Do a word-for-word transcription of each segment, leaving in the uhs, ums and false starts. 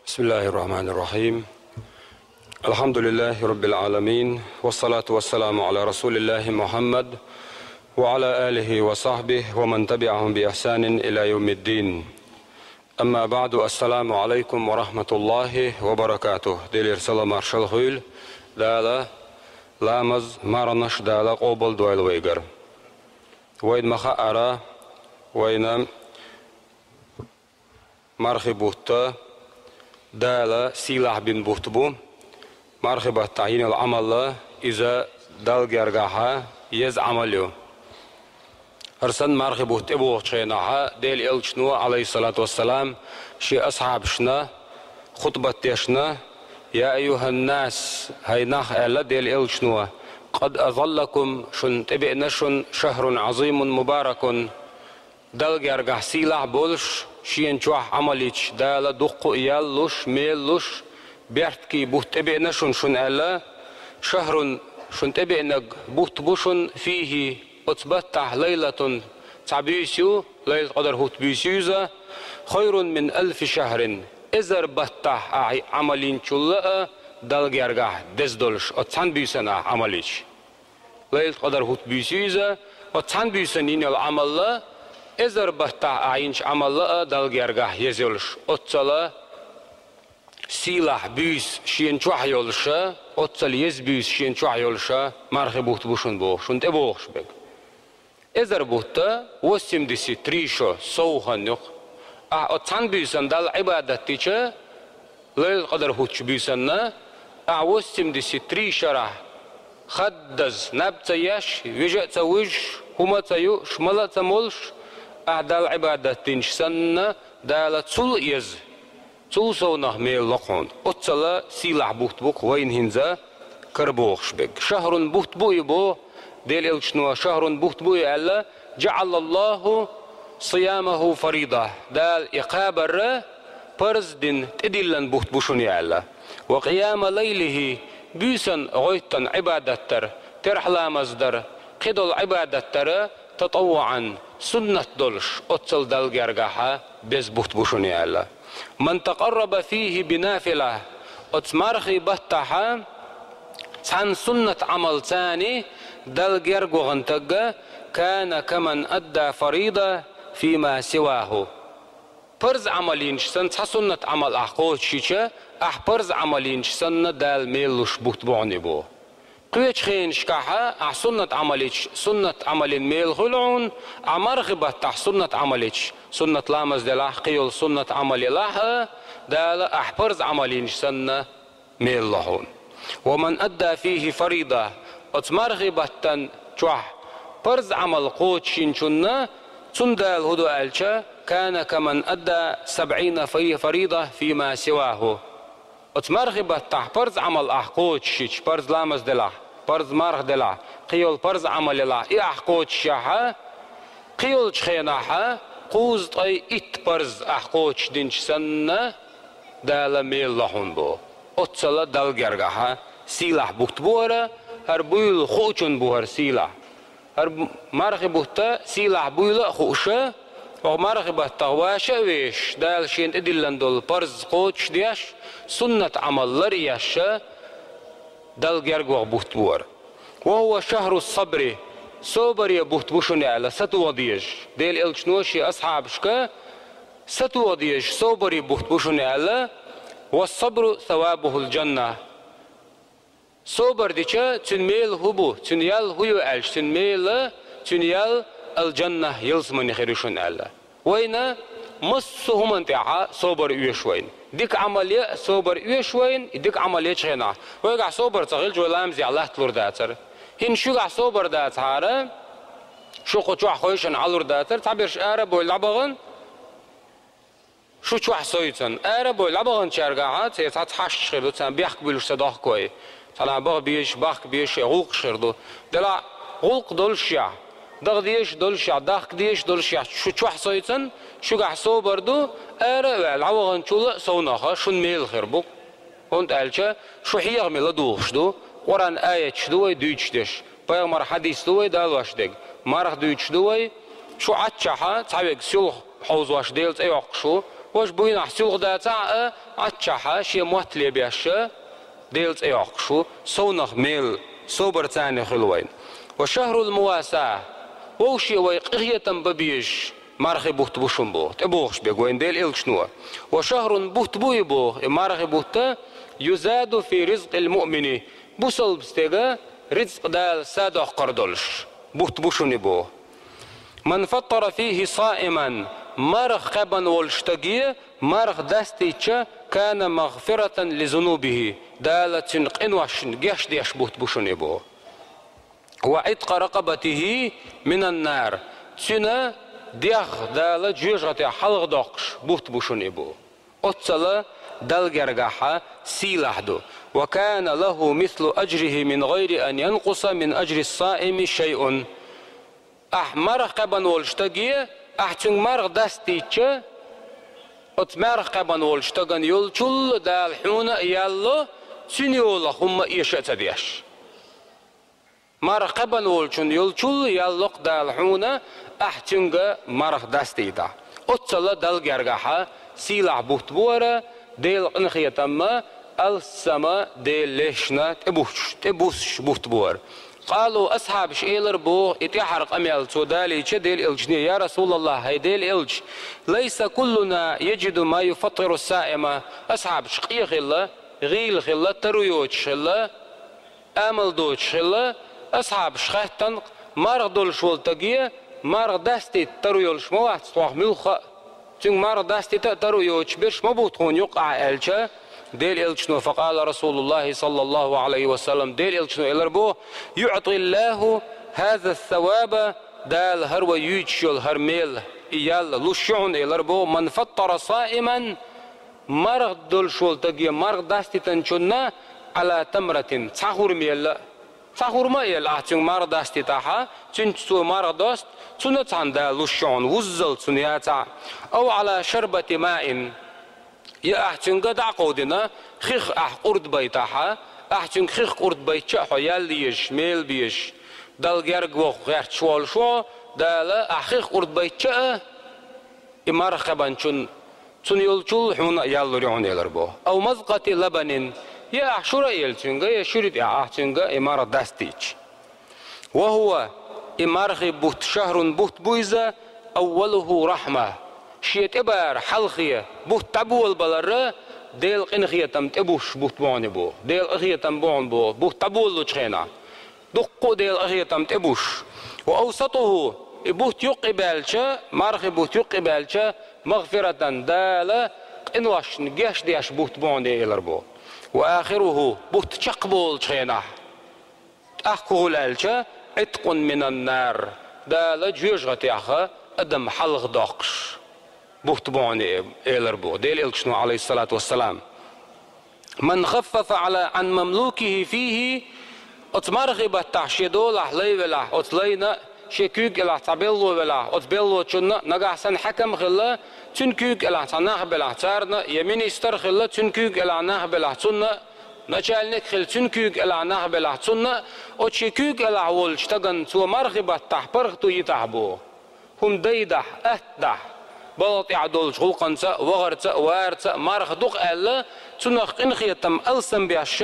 بسم الله الرحمن الرحيم. الحمد لله رب العالمين، والصلاة والسلام على رسول الله محمد وعلى آله وصحبه ومن تبعهم بإحسان إلى يوم الدين. أما بعد، السلام عليكم ورحمة الله وبركاته. Делера салам-маршалла хуьлда. Дала ламаз, марханаш Дала къобалдойла вайгара. Вайна ма хаъара, вайна мархий бутт Дала сийлахь бина бутт бу. Мархий баттахь йина йолу Ӏамал, иза Далла гергахь еза Ӏамал ю. ХӀара санна мархий бутт тӀебогӀучу хенахь Делан Элчано, Ӏалайхиссалату вассалам, шен асхьабашна хутбат дешна: «Я айюханнас, хӀай нах», – аьлла Делан Элчано, «къад азаллакум, шуна тӀебеана шуна, шахрун Ӏазимун мубаракун». Далла гергахь сийлахь а болуш, шена чохь Ӏамал йича Дала дуккха а ял луш, мел луш, беркате бутт тӀебеана шуна, шуна аьлла, шахрун, шуна тӀебеанарг бутт бу шуна, фийхи, оцу баттахь, лайлатун, цхьа буьйса ю, Лайлатул-Къадар хӀутту буьйса ю иза, хайрун мин алфи шахрин, эзар баттахь ахь Ӏамал йинчул а Далла гергахь деза долуш, оцу цхьана буьйсанна ахь Ӏамал йича. Лайлатул-Къадар хӀутту буьйса ю иза, оцу цхьана буьйсанна йина йолу Ӏамал, эзар баттахь ахь йинчу Ӏамал а Далла гергахь еза йолуш, оццул сийлахь буьйса шена чохь йолуш, оццул еза буьйса шена чохь йолуш мархий бутт бу шуна боху, шуна тӀебогӀуш берг. Эзар бутт, восемьдесят три шо, сов хан юкъ. Ахь оцу цхьана буьйсанна Далла Ӏибадат дича, Лайлатул-Къадар хӀуттучу буьйсанна, ахь восемьдесят три шарахь хаддаза, наб а ца еш, вижа а ца вуьжуш, хӀума а ца юуш, мала а ца молуш, ахь Далла Ӏибадат динчу санна, Дала цул а еза, цул совнах мел ло хьуна. Оццул сийлахь бутт бу-кх вайна хӀинца карабохуш берг. Шахрун бутт бу и боху, Делан Элчано шахрун бутт бу и аьлла, «ЖаӀалаллаху сиямаху фарида». Дала и кхабар парз дина, тӀедиллина бутт бу шуна и аьлла. «Ва къияма лайлихи», буьйсанна гӀоьттина Ӏибадат дар, терахь ламаз дар, кхидолу Ӏибадат дар, татаввуӀан, суннат долуш, оццул Далла гергахь беза бутт бу шуна и аьлла. «Ман такъарраба фийхи бинафила», оцу мархий баттахь цхьана суннат Ӏамалца Далла герга вахана стаг, «кана каман адда фарида фима сиваху». Парз Ӏамал йинчу санна, цхьа суннат Ӏамал ахь кхочушйича, ахь парз Ӏамал йинчу санна Дала мел луш бутт бу хьуна и боху. Кхечу хенашкахь ахь суннат Ӏамал йича, суннат Ӏамал йина мел хуьлу хьуна, ахь мархий баттахь суннат Ӏамал йича, суннат ламаз делахь, кхин йолу суннат Ӏамал елахь а, Дала ахь парз Ӏамал йинчу санна мел ло хьуна. «Ва ман адда фийхи фарида», оцу мархий баттана чохь парз Ӏамал кхочушйинчунна, цунна Дала хӀун до аьлча, «кана каман адда сабӀина фари-, фарида фима сиваху». Оцу мархий баттахь парз Ӏамал ахь кхочушйича, парз ламаз делахь, парз марха делахь, кхин йолу парз Ӏамал елахь, и ахь кхочушъяхь, кхин йолчу хенахь кхузткъе итт парз ахь кхочушдинчу санна, Дала мел ло хьуна боху. Оццул Далла гергахь сийлахь бутт бу хӀара, хӀара буйла хуучунна бу хӀара сийлахь. ХӀара мархий бутт сийлахь буйла а хууш, оха мархий баттахь ваша а вешаш, Дала шена тӀедиллина долу парз кхочушдеш, суннат Ӏамал лар а еш, Далла герга ваха бутт бу хӀара. «Ва хӀува шахру сабри», собаре бутт бу шуна аьлла, сатоха дезаш. Делан Элчано шен асхьабашка сатоха дезаш, собаре бутт бу шуна аьлла, «ва сабру савабухул джанна». Собар дича, цуьнан мела хӀун бу, цуьнан ял хӀун ю аьлча, цуьнан мела, цуьнан ял ал-джанна, ялсамани хир ю шуна аьлла. Вайна массо а хӀуманна тӀехь собар оьшу вайна. Дика Ӏамал ян а собар оьшу вайна, и дика Ӏамал ечу хенахь. Вайгахь собар ца хилча, вай ламазехь латталур дацара. ХӀинца шуьгахь собар дацахьара, шу кху чохь хойшина Ӏалур дацара, цхьаберш ара а бовла дӀабахана, шу чохь совцана. Ара а бовла дӀабаханчаьргахь, церан цхьацца хьашташ хир ду, царна бехк буьллуш ца дохку вай. Цхьана баха безаш, бахка безаш, гӀуллакхаш хир ду. Делахь гӀуллакх доллушехь, даха дезаш доллушехь, дахка дезаш доллушехь, шу чохь совцана, шуьгахь собар ду, ара а ваьлла, дӀаваханчул а совнаха шуна мела хир бу. ХӀунда аьлча шу хьехаме ладугӀуш ду, Къуръан аяташ ду вай дуьйцуш дерш, пайхамар хьадис ду вай далош дерг, марха дуьйцуш ду вай, шу Ӏаччахьа цхьаверг силха хьовзош Делан цӀе йоккхуш ву, важа буйнахь силха дацахь а, Аччахьа шен мотт лебеш, Делан цӀе йоккхуш ву, совнах мел, собар царна хуьлу вайна. Ва шахрул муваса, вовше вай къинхетам бан безаш мархи бутт бу шуна боху, тӀебохуш берг вайна Делан элчано. Ва шахрун, бутт бу и боху, и мархи бутт, юзаду фи ризкъил муъмини, бусалба стеган рицкъ Дала садоккхур долуш бутт бу шуна и боху. Ман фаттара фихи саиман, марха кхаьбна волчу стаге марха дастийтича, кана магфиратан ли зунубихи, Дала цуьнан къиношна гечдеш бутт бу шуна и боху. Ва итка ракъабатихи минан нар, цуьнан дегӀ Дала жоьжахатех хьалхадоккхуш бутт бу шуна и боху. Оццала Далла гергахь сийлахь ду. Ва кана лаху мислу аджрихи мин гайри ан янкъуса мин аджрис саими шайъун. Ахь марха кхаьбна волчу стаге, ахь цуьнга марха дастийтича, оцу марха кхаьбна волчу стагана йолчул Дала хьуна а ял ло, цуьнан йолах хӀумма а эша а ца деш. Марха кхаьбна волчунна йолчул ял ло-кх Дала хьуна, ахь цуьнга марха дастийтахь. Оццала Далла гергахь сийлахь бутт бу хӀара, Делан къинхетамма, алссама Делан лешна тӀебуссуш, тӀебуссуш бутт бу хӀара. Къалу, асхьабаша элира боху и тӀаьхьара къамел цо далийча Делан элчане: я Расулаллахь, хӀай Делан элча, лайса куллуна яджиду ма юфаттиру саима. Асхьабаш къе хилла, гӀийла хилла, таро йоцуш хилла, амал доцуш хилла, асхьабаша хаьттина-кх, марха долуш волу стаге марха дастийта таро йолуш ма вац тхох муьлхха а. Цуьнга марха дастийта а таро йоцуш берш ма бу тхуна юккъахь аьлча, Делан элчано, факъала Расулуллахи саллаллаху алейхи ва саллам, Делан элчано элира боху: юътиллаху хаза саваба, Дала хӀара вай юьйцуш йолу хӀара мел, и ял луш ю хьуна, элира боху, ман фаттара саиман, марха долуш волу стаге марха дастийтинчунна, ала тамратин, цхьа хурма елла. Цхьа хурма а елла, ахь цуьнга марха дастийтахь, цуьнца цо марха доста, цунна цхьаьна Дала луш ю хьуна, вуззал цунна яцахь. Ав ала шарбати маин, я ахь цуьнга дӀа а кховдина, хих ахь къурд байтахь, ахь цуьнга хих къурд байтча а хьо ял езаш, мел безаш, Далла герга ваха гӀерташ волуш ву, Дала ахь хих къурд байтча а, и марха кхаьбначунна, цунна йолчул хьуна а ял лур ю хьуна, элира боху. Ав мазкъати лабанин, я ахь шура а елла цуьнга, я шуьра тӀехь ахь цуьнга и марха дастийча. Ва хӀува, и мархи бутт, шахрун, бутт бу иза, аввалуху рахьма, шен тӀебара хьалхе бутт дӀаболабалар Делан къинхетам тӀебуссуш бутт бу хьуна и боху, Делан къинхетам бу хьуна боху, бутт дӀаболалучу хенахь. Дуккха а Делан къинхетам тӀебуссуш. Ва авсатуху, и бутт юккъе баьлча, мархи бутт юккъе баьлча, магфиратан, Дала къиношна гечдеш бутт бу хьуна и, элира боху. Ва ахируху, бутт чекхболучу хенахь, тӀаккха хӀун хуьлу аьлча, иткъун минан нар, Дала жоьжахатех адам хьалхадоккхуш бутт бу хьуна и, элира боху Делан элчано, алейхиссалату вассалам. Ман хаффафа ала, ан мамлукихи фихи, оцу мархи баттахь шен долахь лай велахь, оцу лайна а, шен куьйга кӀелахь цхьа белхало велахь, оцу белхалочунна а, нагахь санна хьаькам а хилла, цуьнан куьйга кӀелахь цхьа нах белахь, царна а, я министр а хилла, цуьнан куьйга кӀелахь нах белахь, цунна а, начальник а хилла, цуьнан куьйга кӀелахь нах белахь, цунна а, оцу шен куьйга кӀелахь волчу стагана цо мархи баттахь паргӀато йитахь боху. ХӀума дайдахь, атта дахь, балха тӀехь долчу гӀуллакханца а, вахарца а, варца а марха ду-кх аьлла, цунах къинхетам алсам беш,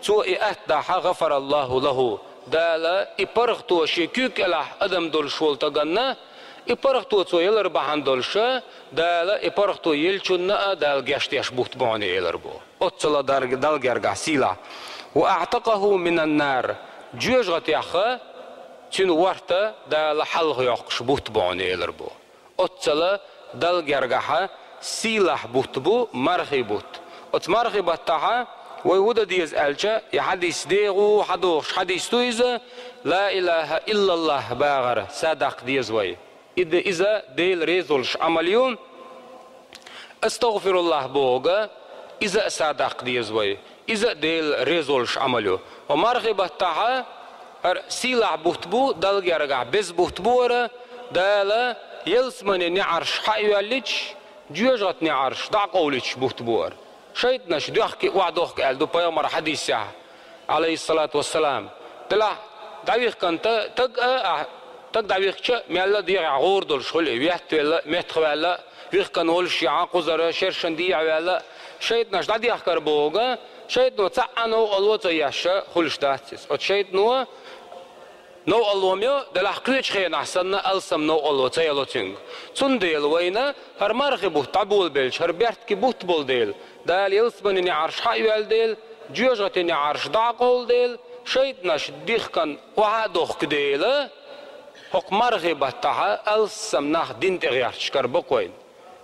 цо и атта дахь, гӀафараллаху лаху, Дала и паргӀато шен куьйга кӀелахь адам долуш волу стаганна, и паргӀато цо ялар бахьана долуш, Дала и паргӀато еллачунна а Дала гечдеш бутт бу хьуна, элар бу. Оццала Дар-, Далла гергахь сийлахь. Ва аътакъаху минан нар, жоьжахатех цуьнан ворта Дала хьалхайоккхуш бутт бу хьуна, элар бу. Оццала Далла гергахь сийлахь бутт бу мархи бутт. Оцу мархи баттахь вай хӀун дан деза аьлча, и хьадис дегӀу хьадохуш хьадис ду иза, ла илаха иллаллахӀ бахар са даккха деза вай. И д-, иза Дела реза волуш Ӏамал ю. АстагӀфируллахӀ бохург, иза а са даккха деза вай. Иза а Дела реза волуш Ӏамал ю. Ва мархи баттахь хӀара сийлахь бутт бу, Далла гергахь беза бутт бу хӀара, Дала ялсаманин неӀарш хьа а йоьллича, жоьжахатин неӀарш дӀа а къовлуьйтуш бутт бу хӀара. ШайтӀанаш доьхкий, охьадохку аьлла ду пайхамар хьадисехь, алейхиссалату вассалам. Делахь дӀавихкина та-, таг а, ахь, таг дӀавихкича а, мелла а дегӀехь гӀора долуш хуьлу и, веттавелла, меттахваьлла, вихкина волуш яхьа кхузара, шершан дехьаваьлла, ШайтӀанаш дӀадехкар бохург, шайтӀано цхьа а новкъарло ца еш хуьлуш дац иза. Оцу шайтӀано новкъарло ма йо, делахь кхечу хенахь санна алсам новкъарло ца яло цуьнга. Цундела вайна хӀара мархи бутт дӀаболабелча, хӀара бертан бутт болу дела, Дала ялсаманин неӀарш схьа а йоьллу дела, жоьжахатин неӀарш дӀа а кхоллу дела, шайтӀанаш дихкина охьа а дохку дела, хӀокху мархи баттахь алсам нах дин тӀе гӀерташ карабо вайна.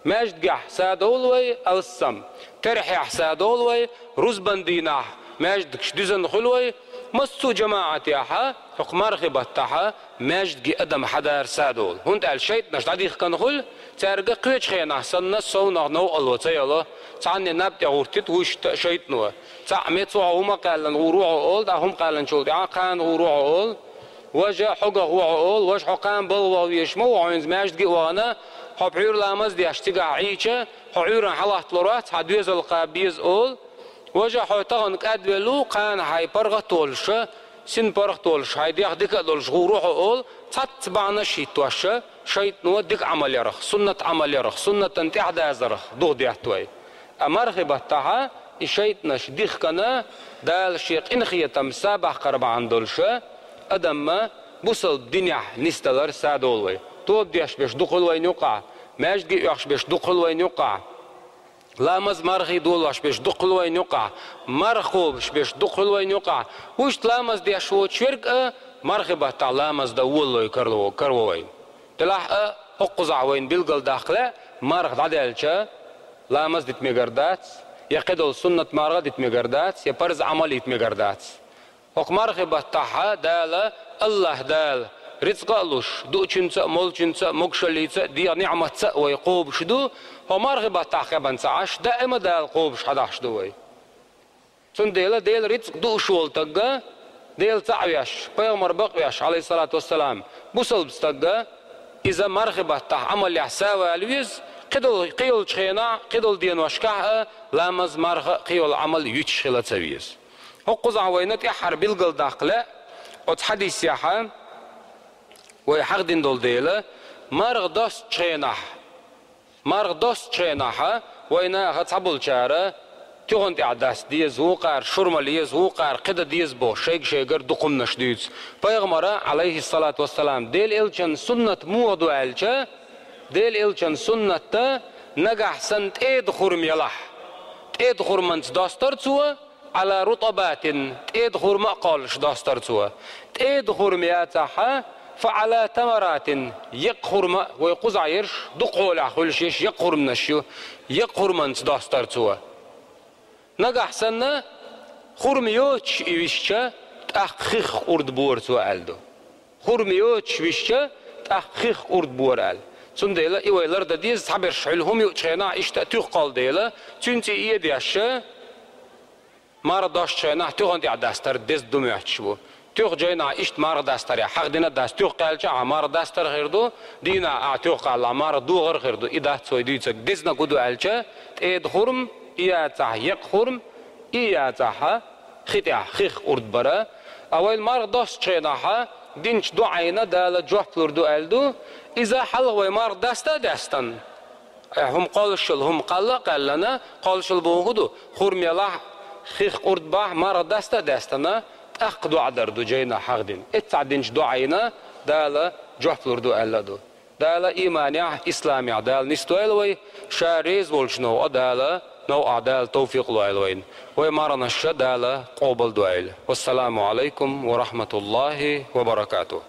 Маьждигехь садовлу вай алсам, терхьехь садовлу вай, рузбан дийнахь маьждигаш дуьзна хуьлу вай, массо а жамаӀатехь хӀокху мархи баттахь маьждиге адам хьадара садовлу. ХӀунда аьлча шайтӀанаш дӀадихкина хуьлу, цаьрга кхечу хенахь санна совнах новкъарло ца яло, цхьанне наб тӀе гӀуртуьйту вуьшта а шайтӀано. Цхьаъ меца ву хьо хӀума кхаьллина гӀур ву хьо олу, тӀаккха хӀума кхаьллинчул тӀаьхьа кхана гӀур ву хьо олу. Важа хьогах ву хьо олу, важа хьо кхана балха ваха везаш ма ву, хьо хӀинца маьждиге а вахана, хьо пхьуьйра ламаз а деш цигахь Ӏийча, хьо Ӏуьйранна хьалатталур вац, хьан доьзал кхаба беза олу. Важа хьо тахана кӀадвелла ву, кхана хьайн паргӀат а волуш, син паргӀат а волуш, хьайн дегӀ дика а долуш гӀур ву хьо олу, цхьацца бахьанаш а хӀиттош, шайтӀано дика Ӏамал ярах, суннат Ӏамал ярах, суннатан тӀаьхьадазарх духадетта вай. Ткъа мархи баттахь и шайтӀанаш дихкина, Дала Шен къинхетам сабахкар бахьана долуш, адамна бусалба динехь нисдалар садовлу вай. Тоба деш берш дукха хуьлу вайна юккъахь, маьждиге оьхуш берш дукха хуьлу вайна юккъахь, ламаз мархий долош берш дукха хуьлу вайна юккъахь, марха кхобуш берш дукха хуьлу вайна юккъахь. Вуьшта ламаз деш воцуш верг а мархи баттахь ламаз дан волалой каро, каро вайна. Делахь а хӀокхузахь вайна билгалдаккха лаьа, марха дӀадаьлча, ламаз дита мегар дац, я кхидолу суннат марха дита мегар дац, я парз Ӏамал йита мегар дац. ХӀокху мархи баттахь Дала, АллахӀ Дала, рицкъа а луш, дуучуьнца а, молчуьнца а, могушаллица а, дегӀан ниӀматца а вай кхобуш ду, хӀокху мархи баттахь кхаьбна ца Ӏаш, даима Дала кхобуш хьадахьаш ду вай. Цундела Делан рицкъ дууш волу стаг, Дела цхьаъ веш, пайхамар бакъвеш, Ӏалайхиссалату вассалам, бусалба стаг, иза мархи баттахь Ӏамалехь савала веза, кхидолу, кхийолчу хенахь, кхидолу деношкахь а ламаз, марха а, кхийолу Ӏамал юьтуш хила ца веза. ХӀокхузахь вайна тӀаьххьара билгалдаккха лаьа, оцу хьадисехь вай хьахдина долу дела, марха достучу хенахь, марха достучу хенахь вай наха цхьаболчара туьхана тӀехь даста деза, вукхара шура ма леза, вукхара кхин дан деза бохуш, шайга-шайгара дукха хӀуманаш дуьйцу. Пайхамара, Ӏалайхиссалату вассалам, Делан элчан суннат муха ду аьлча, Делан элчан суннат нагахь санна тӀеда хурма ялахь, тӀеда хурманца достар цо, Ӏала рутабатин, тӀеда хурма а кхоллуш достар цо. ТӀеда хурма яцахь, фа Ӏала тамаратин, екха хурма а, вай кхузахь ерш дукха хьолехь хуьлуш ерш екха хурманаш ю, екха хурманца достар цо. Нагахь санна хурма йоцуш и висча, тӀаккха хих кӀурд бора цо аьлла ду. Хурма йоцуш висча, тӀаккха хих кӀурд бора аьлла. Цундела и вай лардан деза, цхьаберш хьуьлла хӀума юучу хенахь иштта а туьха кхолла дела, цуьнца и эдеш, марха достучу хенахь туьхана тӀехь дастар деза ду моьттуш бу. Туьха жайнахь иштта марха дастарехь, хьахдина а дац, туьха кхаьлча ахь марха дастар хир ду, дийнахь ахь туьха кхаллахь марха дохар хир ду. И дац вай дуьйцург, дезаниг хӀун ду аьлча, тӀеда хурма, и яцахь екха хурма, и яцахь хи тӀехь хих кӀурд бара. А вай марха достучу хенахь динчу доӀайна Дала жоп лур ду аьлла ду, иза хьалха вай марха даста а даьстина. Э, хӀума кхоллушал, хӀума кхалла а кхаьллана, кхоллушал бохург хӀун ду? Хурма ялахь, хих кӀурд бахь, марха даста а даьстина, тӀаккха доӀа дар ду жайнахь хьахдина. Эццахь динчу доӀайна Дала жоп лур ду аьлла а ду. Дала ийманехь, исламехь Дала нисдойла вай, Ша реза волчу новкъа Дала, новкъахь Дала тавфикъ лойла вайна. Вай марханаш Дала къобалдойла. Вассаламу алайкум ва рахматуллахи ва баракатух.